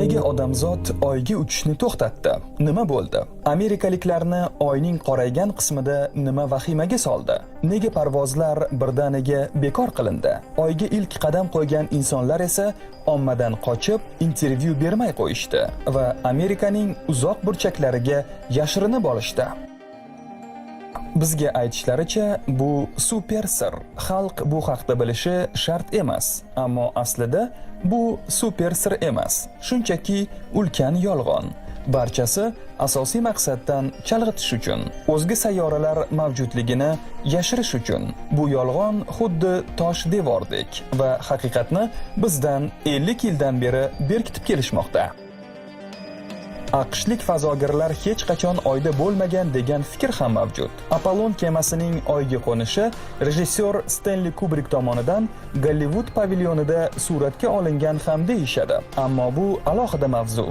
Nega odamzod Oyga uchishni to'xtatdi? Nima bo'ldi? Amerikaliklarni Oyning qoraygan qismida nima vahimaga soldi? Nega parvozlar birdaniga bekor qilindi? Oyga ilk qadam qo'ygan insonlar esa ommadan qochib, intervyu bermay qo'yishdi va Amerikaning uzoq burchaklariga yashirinib olishdi. Bizga aytishlaricha, bu super sir. Xalq bu haqda bilishi shart emas. Ammo aslida bu super sir emas. Shunchaki ulkan yolg'on. Barchasi asosiy maqsaddan chalg'itish uchun, o'zga sayyoralar mavjudligini yashirish uchun. Bu yolg'on xuddi tosh devordek va haqiqatni bizdan 50 yildan beri berkitib kelishmoqda. AQShlik fazogirlar hech qachon Oyda bo'lmagan degan fikr ham mavjud. Apollon kemasining Oyga qo'nishi rejissyor Stenli Kubrik tomonidan Gollivud pavilyonida suratga olingan ham deyishadi. Ammo bu alohida mavzu.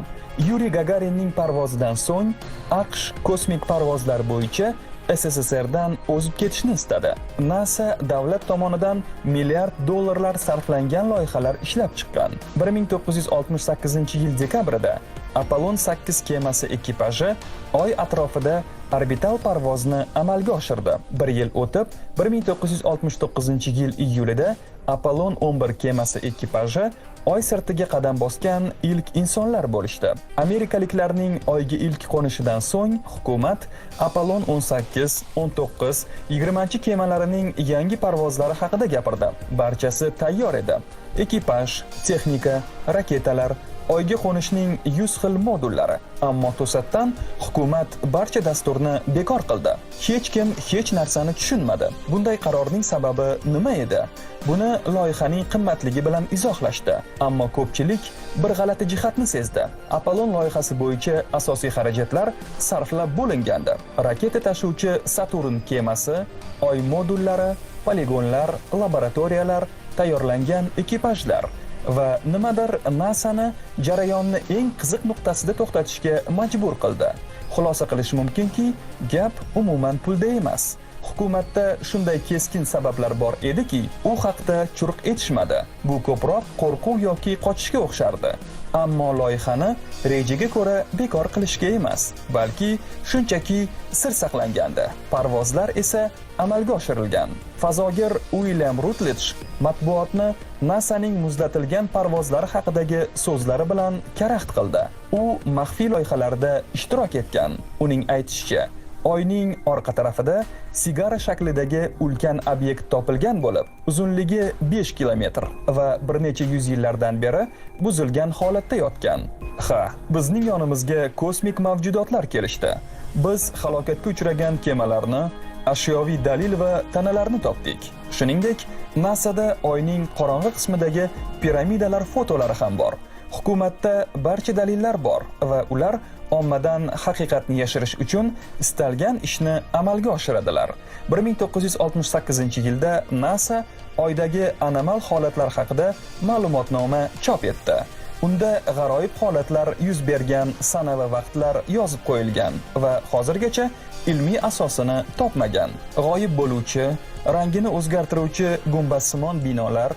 Yuriy Gagarinning parvozidan so'ng AQSh kosmik parvozlar bo'yicha SSSRdan o'zib ketishni istadi. NASA davlat tomonidan milliard dollarlar sarflangan loyihalar ishlab chiqqan. 1968-yil dekabrida Apollon 8 kemasi ekipaji Oy atrofida orbital parvozni amalga oshirdi. Bir yil o'tib, 1969-yil iyulida Apollon 11 kemasi ekipaji Oy sirtiga qadam bosgan ilk insonlar bo'lishdi. Amerikaliklarning Oyga ilk qo'nishidan so'ng hukumat Apollon 18, 19, 20 kemalarining yangi parvozlari haqida gapirdi. Barchasi tayyor edi. Ekipaj, texnika, raketalar, Oyga qo'nishning 100 xil modullari. Ammo to'satdan hukumat barcha dasturni bekor qildi. Hech kim hech narsani tushunmadi. Bunday qarorning sababi nima edi? Buni loyihaning qimmatligi bilan izohlashdi. Ammo ko'pchilik bir g'alati jihatni sezdi. Apollon loyihasi bo'yicha asosiy xarajatlar sarflab bo'lingandi. Raketa tashuvchi Saturn kemasi, Oy modullari, poligonlar, laboratoriyalar, tayyorlangan ekipajlar va nimadir NASAni jarayonni eng qiziq nuqtasida to'xtatishga majbur qildi. Xulosa qilish mumkinki, gap umuman pulda emas. Hukumatda shunday keskin sabablar bor ediki, u haqda churq etishmadi. Bu ko'proq qo'rquv yoki qochishga o'xshardi. Ammo loyihani rejaga ko'ra bekor qilishga emas, balki shunchaki sir saqlangandi. Parvozlar esa amalga oshirilgan. Fazogir Uilyam Rutledge matbuotni NASAning muzlatilgan parvozlari haqidagi so'zlari bilan karaxt qildi. U maxfiy loyihalarda ishtirok etgan. Uning aytishicha, Oyning orqa tarafida sigara shaklidagi ulkan obyekt topilgan bo'lib, uzunligi 5 kilometr va bir necha yuz yillardan beri buzilgan holatda yotgan. Ha, bizning yonimizga kosmik mavjudotlar kelishdi. Biz halokatga uchragan kemalarni, ashyoviy dalil va tanalarni topdik. Shuningdek, NASAda Oyning qorong'i qismidagi piramidalar fotolari ham bor. Hukumatda barcha dalillar bor va ular ommadan haqiqatni yashirish uchun istalgan ishni amalga oshiradilar. 1968-yilda NASA Oydagi anomal holatlar haqida ma'lumotnoma chop etdi. Unda g'aroyib holatlar yuz bergan sana va vaqtlar yozib qo'yilgan va hozirgacha ilmiy asosini topmagan. G'oyib bo'luvchi, rangini o'zgartiruvchi gumbazsimon binolar,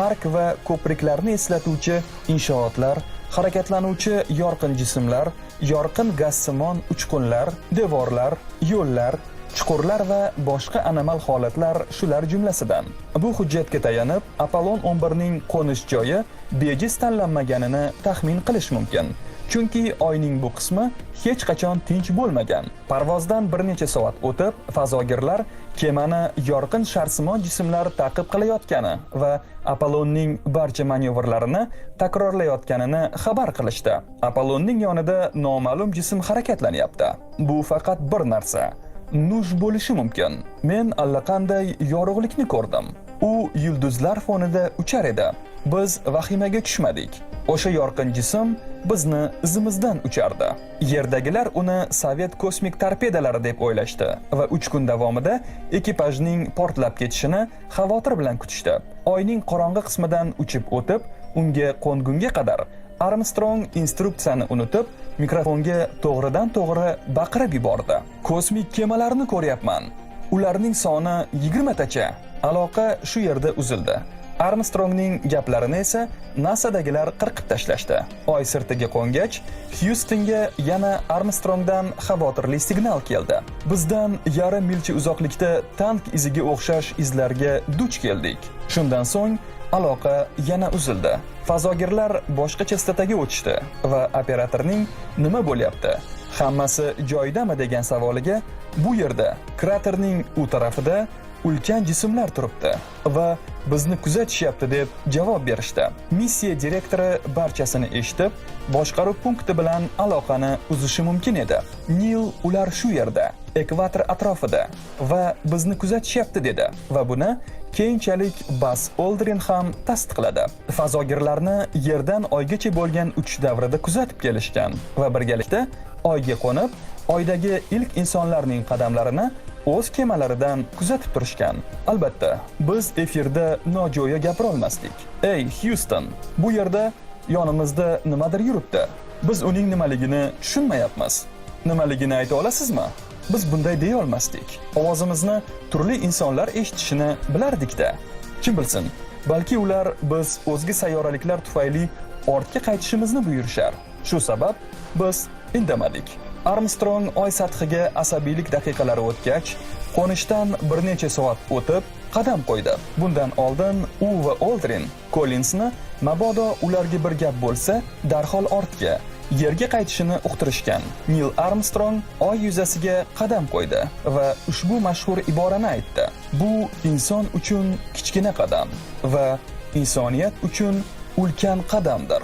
ark va ko'priklarni eslatuvchi inshootlar, harakatlanuvchi yorqin jismlar, yorqin gazsimon uchqunlar, devorlar, yo'llar, chuqurlar va boshqa anomal holatlar shular jumlasidan. Bu hujjatga tayanib, Apollon 11 ning qo'nish joyi bejiz tanlanmaganini taxmin qilish mumkin. Chunki Oyning bu qismi hech qachon tinch bo'lmagan. Parvozdan bir necha soat o'tib, fazogirlar kemani yorqin sharsimon jismlar ta'qib qilayotgani va Apollonning barcha manyovrlarini takrorlayotganini xabar qilishdi. Apollonning yonida noma'lum jism harakatlanyapti. Bu faqat bir narsa: Nuj bo'lishi mumkin. Men allaqanday yorug'likni ko'rdim. U yulduzlar fonida uchar edi. Biz vahimaga tushmadik. O'sha yorqin jism bizni izimizdan uchardi. Yerdagilar uni sovet kosmik torpedalari deb o'ylashdi va 3 kun davomida ekipajning portlab ketishini xavotir bilan kutishdi. Oyning qorong'i qismidan uchib o'tib, unga qo'ngunga qadar Armstrong instruksiyani unutib, mikrofonga to'g'ridan to'g'ri baqirib yubordi: "Kosmik kemalarni ko'ryapman. Ularning soni 20 tacha." Aloqa shu yerda uzildi. Armstrongning gaplarini esa NASAdagilar qirqib tashlashdi. Oy sirtiga qo'ngach, Hyustonga yana Armstrongdan xavotirli signal keldi. "Bizdan yarim milcha uzoqlikda tank iziga o'xshash izlarga duch keldik." Shundan so'ng aloqa yana uzildi. Fazogirlar boshqa chastotaga o'tishdi va operatorning "Nima bo'lyapti? Hammasi joyidami?" degan savoliga "Bu yerda, kraterning u tarafida ulkan jismlar turibdi va bizni kuzatishyapti" deb javob berishdi. Missiya direktori barchasini eshitib, boshqaruv punkti bilan aloqani uzishi mumkin edi. "Nil, ular shu yerda, ekvator atrofida va bizni kuzatishyapti", dedi va buni keyinchalik Bas Oldrin ham tasdiqladi. Fazogirlarni Yerdan Oygacha bo'lgan uchish davrida kuzatib kelishgan va birgalikda Oyga qo'nib, Oydagi ilk insonlarning qadamlarini o'z kemalaridan kuzatib turishgan. Albatta, biz efirda nojo'ya gapira olmasdik. "Ey, Hyuston, bu yerda yonimizda nimadir yuribdi. Biz uning nimaligini tushunmayapmiz. Nimaligini ayta olasizmi?" Biz bunday deya olmasdik. Ovozimizni turli insonlar eshitishini bilardik-da. Kim bilsin, balki ular biz o'zga sayyoraliklar tufayli ortga qaytishimizni buyurishar. Shu sabab biz indamadik. Armstrong Oy sathiga asabiylik daqiqalari o'tgach, qo'nishdan bir necha soat o'tib qadam qo'ydi. Bundan oldin u va Oldrin Kollinsni mabodo ularga bir gap bo'lsa, darhol ortga, Yerga qaytishini uqtirishgan. Nil Armstrong Oy yuzasiga qadam qo'ydi va ushbu mashhur iborani aytdi: "Bu inson uchun kichkina qadam va insoniyat uchun ulkan qadamdir."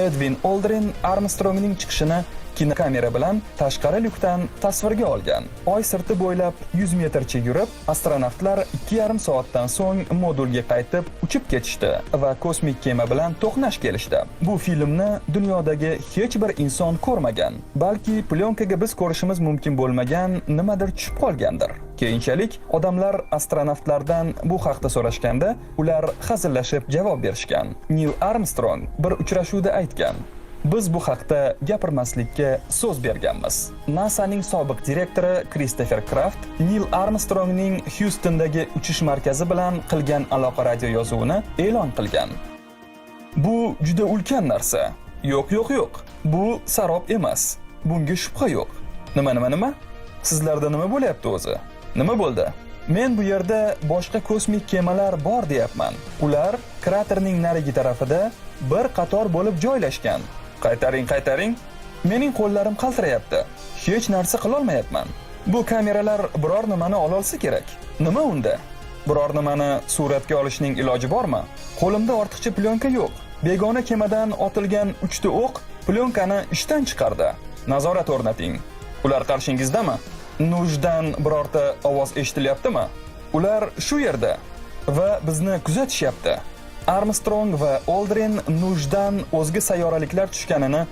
Edvin Oldrin Armstrongning chiqishini kinokamera bilan tashqari lyukdan tasvirga olgan. Oy sirti bo'ylab 100 metrcha yurib, astronavtlar 2,5 soatdan so'ng modulga qaytib uchib ketishdi va kosmik kema bilan to'qnash kelishdi. Bu filmni dunyodagi hech bir inson ko'rmagan. Balki plyonkaga biz ko'rishimiz mumkin bo'lmagan nimadir tushib qolgandir. Keyinchalik odamlar astronavtlardan bu haqda so'rashganda, ular hazillashib javob berishgan. Nil Armstrong bir uchrashuvda aytgan: "Biz bu haqda gapirmaslikka so'z berganmiz." NASAning sobiq direktori Kristofer Kraft Nil Armstrongning Hjustondagi uchish markazi bilan qilgan aloqa radio yozuvini e'lon qilgan. "Bu juda ulkan narsa. Yo'q, yo'q, yo'q. Bu sarob emas. Bunga shubha yo'q. Nima, nima, nima? Sizlarda nima bo'lyapti o'zi? Nima bo'ldi? Men bu yerda boshqa kosmik kemalar bor deyapman. Ular kraterning narigi tarafida bir qator bo'lib joylashgan. Qaytaring, qaytaring. Mening qo'llarim qaltirayapti. Hech narsa qilolmayapman. Bu kameralar biror nimani ololsa kerak. Nima unda? Biror nimani suratga olishning iloji bormi? Qo'limda ortiqcha plyonka yo'q. Begona kemadan otilgan uchta o'q plyonkani ishdan chiqardi. Nazorat o'rnating. Ular qarshingizdami? Nujdan birorta ovoz eshitilyaptimi? Ular shu yerda va bizni kuzatishyapti." Armstrong va Oldrin Nujdan o'zga sayyoraliklar tushganini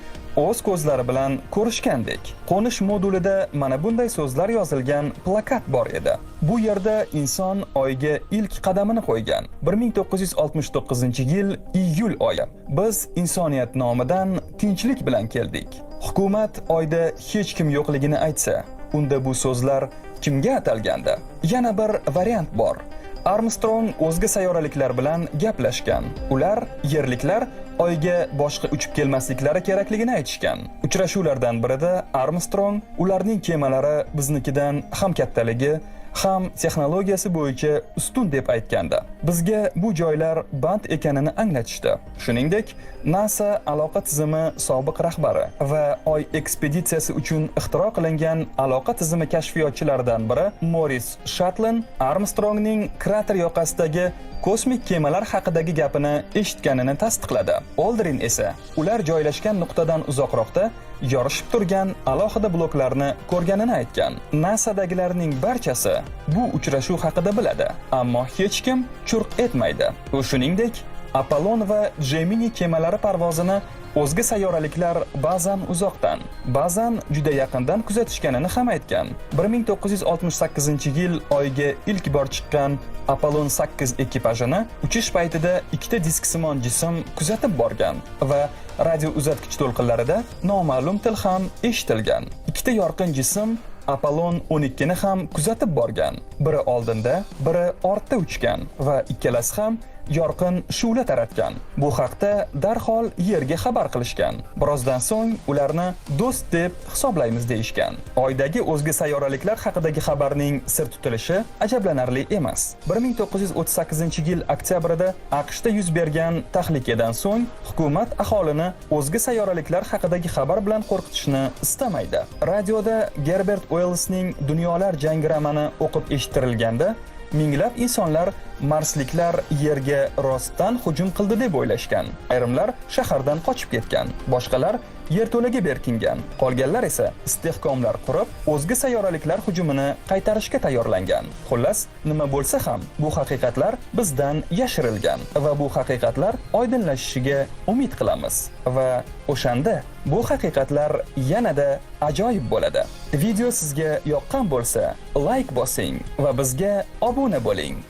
o'z ko'zlari bilan ko'rishgandek. Qo'nish modulida mana bunday so'zlar yozilgan plakat bor edi: "Bu yerda inson Oyga ilk qadamini qo'ygan. 1969-yil iyul oyi. Biz insoniyat nomidan tinchlik bilan keldik." Hukumat Oyda hech kim yo'qligini aytsa, unda bu so'zlar kimga atalgandi? Yana bir variant bor. Armstrong o'zga sayyoraliklar bilan gaplashgan. Ular yerliklar Oyga boshqa uchib kelmasliklari kerakligini aytishgan. Uchrashuvlardan birida Armstrong ularning kemalari biznikidan ham kattaligi, ham texnologiyasi bo'yicha ustun deb aytgandi. Bizga bu joylar band ekanini anglatishdi. Shuningdek, NASA aloqa tizimi sobiq rahbari va Oy ekspeditsiyasi uchun ixtiro qilingan aloqa tizimi kashfiyotchilaridan biri Moris Shatlin Armstrongning krater yoqasidagi kosmik kemalar haqidagi gapini eshitganini tasdiqladi. Oldrin esa ular joylashgan nuqtadan uzoqroqda yorishib turgan alohida bloklarni ko'rganini aytgan. NASAdagilarning barchasi bu uchrashuv haqida biladi, ammo hech kim churq etmaydi. U shuningdek, Apollon va Gemini kemalari parvozini o'zga sayyoraliklar ba'zan uzoqdan, ba'zan juda yaqindan kuzatishganini ham aytgan. 1968-yil Oyga ilk bor chiqqan Apollon 8 ekipajini uchish paytida ikkita disksimon jism kuzatib borgan va radio uzatgich to'lqinlarida noma'lum til ham eshitilgan. Ikkita yorqin jism Apollon 12 ni ham kuzatib borgan. Biri oldinda, biri ortda uchgan va ikkalasi ham yorqin shu'la taratgan. Bu haqda darhol Yerga xabar qilishgan. Birozdan so'ng ularni do'st deb hisoblaymiz deyishgan. Oydagi o'zga sayyoraliklar haqidagi xabarning sir tutilishi ajablanarli emas. 1938-yil oktyabrida AQShda yuz bergan tahlikadan so'ng hukumat aholini o'zga sayyoraliklar haqidagi xabar bilan qo'rqitishni istamaydi. Radioda Gerbert Uellsning Dunyolar jangi romani o'qib eshittirilganda minglab insonlar marsliklar Yerga rostdan hujum qildi deb o'ylashgan. Ayrimlar shahardan qochib ketgan, boshqalar yerto'laga berkingan, qolganlar esa istehkomlar qurib, o'zga sayyoraliklar hujumini qaytarishga tayyorlangan. Xullas, nima bo'lsa ham bu haqiqatlar bizdan yashirilgan va bu haqiqatlar oydinlashishiga umid qilamiz va o'shanda bu haqiqatlar yanada ajoyib bo'ladi. Video sizga yoqqan bo'lsa, like bosing va bizga obuna bo'ling.